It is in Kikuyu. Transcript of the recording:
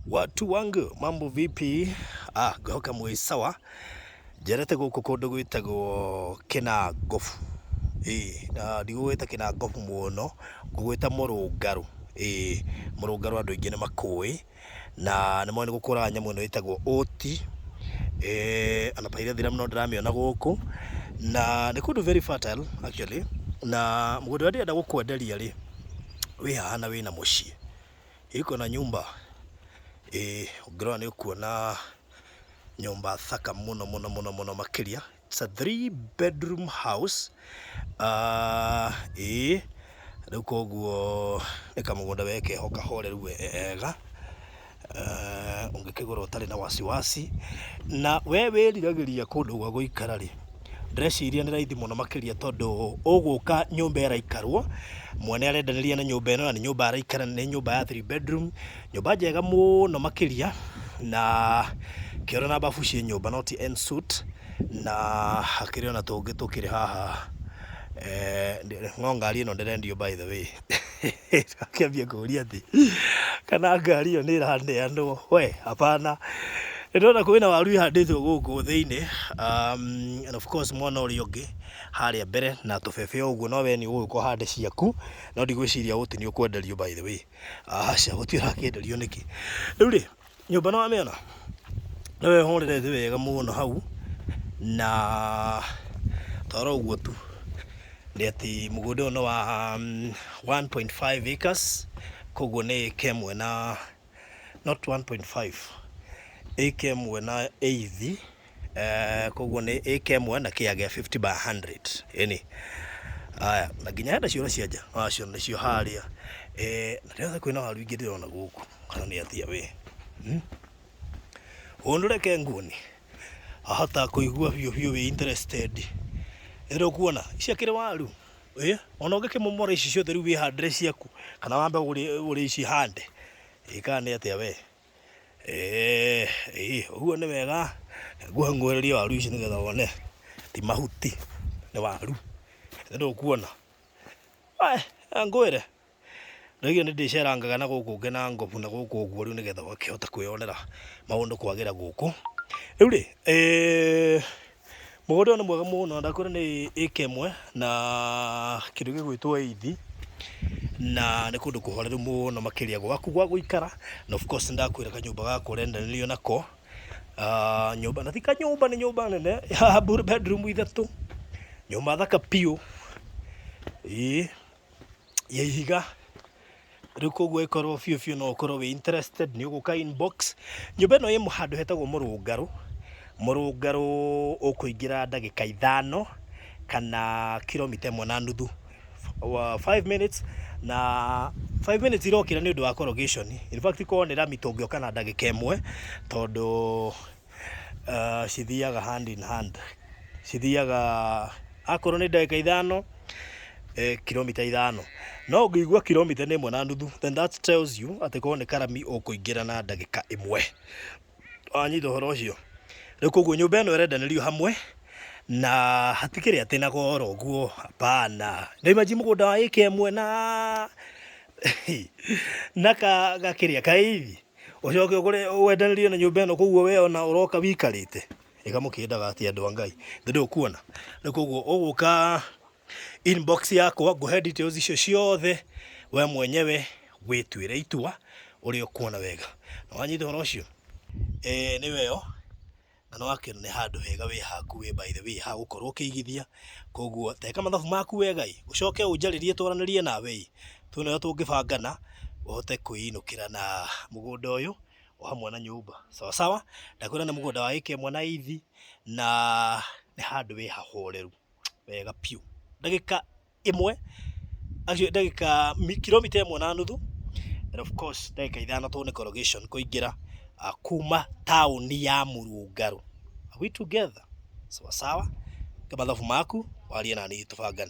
Watu wangu, mambo vipi? Ah, ngĩhoka mwĩ sawa. Njerete gũkũ kũndũ gwĩtagwo Kĩnangobu. Ĩĩ, na ndigũgwĩta Kĩnangobu mũno, ngũgwĩta Mũrũngarũ. Ĩĩ, Mũrũngarũ andũ aingĩ nĩ makũĩ, na nĩ moĩ nĩ gũkũraga nyamũ ĩno ĩtagwo ũti. Ona pyrethrum no ndĩramĩona gũkũ, na nĩ kũndũ very fertile actually, na mũgũnda ũrĩa ndĩrenda gũkwenderia rĩ, wĩ haha na wĩna mũciĩ. Iko na nyumba. Ĩĩ, ũngĩrora nĩ ũkuona nyũmba thaka mũno mũno mũno mũno makĩria. It's a three-bedroom house. Ĩĩ, rĩu koguo nĩ kamũgũnda we keho kahoreru wega, ũngĩkĩgũra ũtarĩ na wasiwasi. Na we wĩriragĩria kũndũ gwa gũikara rĩ, ndĩreciria nĩ raithi mũno makĩria tondũ ũgũka nyũmba ĩraikarwo, mwene arendanĩria na nyũmba ĩno na nĩ nyũmba araikara, nĩ nyũmba ya three bedroom, nyũmba njega mũno makĩria, na kĩoro na bafu ciĩ nyũmba no ti en suite, na hakĩrĩ ona tũngĩ tũkĩrĩ haha. No ngari ĩno ndĩrendio by the way. Akĩambia kũria atĩ kana ngari ĩyo nĩ ĩraneanwo, we hapana. Nĩ ndĩrona kwĩna waru ihandĩtwo gũkũ thĩinĩ, and of course mwena ũrĩa ũngĩ harĩa mbere na tũbebe o ũguo, no we nĩ ũgũka ũhande ciaku, no ndigwĩciria ũti nĩ ũkwenderio by the way. Aca, gũtirĩ ũrakĩenderio nĩkĩ. Rĩu rĩ, nyũmba nĩ wamĩona? No ĩhorerete wega mũno hau, na toro ũguo tu, nĩ atĩ mũgũnda ũyũ nĩ wa 1.5 acres, koguo nĩ ĩka ĩmwe na, not 1.5, ĩka ĩmwe na eighth, koguo nĩ ĩka ĩmwe na kĩea gĩa 50 by 100, ĩni. Aya, na nginya hena cioro cia nja, waciona nĩcio harĩa. Na ndĩrona kwĩna waru ingĩ ndĩrona gũkũ, kana nĩ atĩa we? Ũndũ reke nguonie, wahota kũigua biũ biũ wĩ interested. Nĩ ũkuona, ici akĩrĩ waru, ĩ ona ũngĩkĩmomora ici ciothe rĩu wĩhandĩre ciaku, kana wambe ũgũre ici hande, ĩ kana nĩ atĩa we? Ĩ ũguo nĩ wega, nguohererie waru ici nĩgetha wone ti mahuti, nĩ waru. Nĩ ndũkuona? Ngwĩre, ndaigua nĩ ndĩcerangaga na gũkũ Kĩnangobu na gũkũ ũguo rĩu nĩgetha ũgakĩhota kwĩyonera maũndũ kwagĩra gũkũ. Rĩu rĩ, mũgũnda ũyũ nĩ mwega mũno, ndakwĩra nĩ ĩka ĩmwe na kĩndũ gĩgwĩtwo eighth, na nĩ kũndũ kũhoreru mũno makĩria gwaku gwa gũikara, na of course nĩndakwĩra kanyũmba gaka ũrendanĩrio nako, nyũmba na ti kanyũmba, nĩ nyũmba nene ya bedroom ithatũ, nyũmba thaka biũ, ĩĩ ya ihiga. Rĩu koguo ĩkorwo biũ biũ no ũkorwo wĩ interested, nĩ ũgũka inbox. Nyũmba ĩno ĩ handũ hetagwo Mũrũngarũ, Mũrũngarũ ũkũingĩra ndagĩka 5 kana kilomita 1 na nuthu, 5 minutes, na 5 minutes irokĩra nĩ ũndũ wa corrugation. In fact korwo nĩ rami tũngĩũka na ndagĩka 1 tondũ cithiaga hand in hand, cithiaga akorwo nĩ ndagĩka 5, kilomita 5. No ũngĩigua kilomita nĩ 1 na nuthu, then that tells you atĩ korwo nĩ karami ũkũingĩra na ndagĩka 1. Wanyita ũhoro ũcio? Rĩu koguo nyũmba ĩno ĩrendanĩrio hamwe na hatikĩrĩ atĩ na goro ũguo, hapana. Na imagine mũgũnda wa ĩka 1 na gakĩrĩa ka eighth, ũcoke ũgũre wendanĩrio na nyũmba ĩno, koguo we ona ũroka wĩikarĩte. Ĩga mũkĩendaga atĩa andũ a Ngai? Nĩ ndũkuona? Rĩu koguo ũgũka inbox yakwa ngũhe details icio ciothe, we mwenyewe wĩtuĩre itua ũrĩa ũkuona wega. Na wanyita ũhoro ũcio? Nĩyo ĩyo, na nĩ wakĩona nĩ handũ hega wĩ haku wĩ by the way ha gũkorwo ũkĩigithia, koguo teka mathabu maku wega ĩ, ũcoke ũnjarĩrie twaranĩrie nawe ĩ, tuone ũrĩa tũngĩbangana ũhote kwĩinũkĩra na mũgũnda ũyũ o hamwe na nyũmba. Sawa sawa, ndakwĩra nĩ mũgũnda wa ĩka 1 na eighth, na nĩ handũ wĩ hahoreru wega biũ. Ndagĩka 1, actually ndagĩka kilomita 1 na nuthu, and of course ndagĩka 5 tondũ nĩ corrugation kũingĩra kuma taũni ya Mũrũngarũ. Are we together? Sawa sawa, ĩka mathabu maku warie naniĩ tũbangane.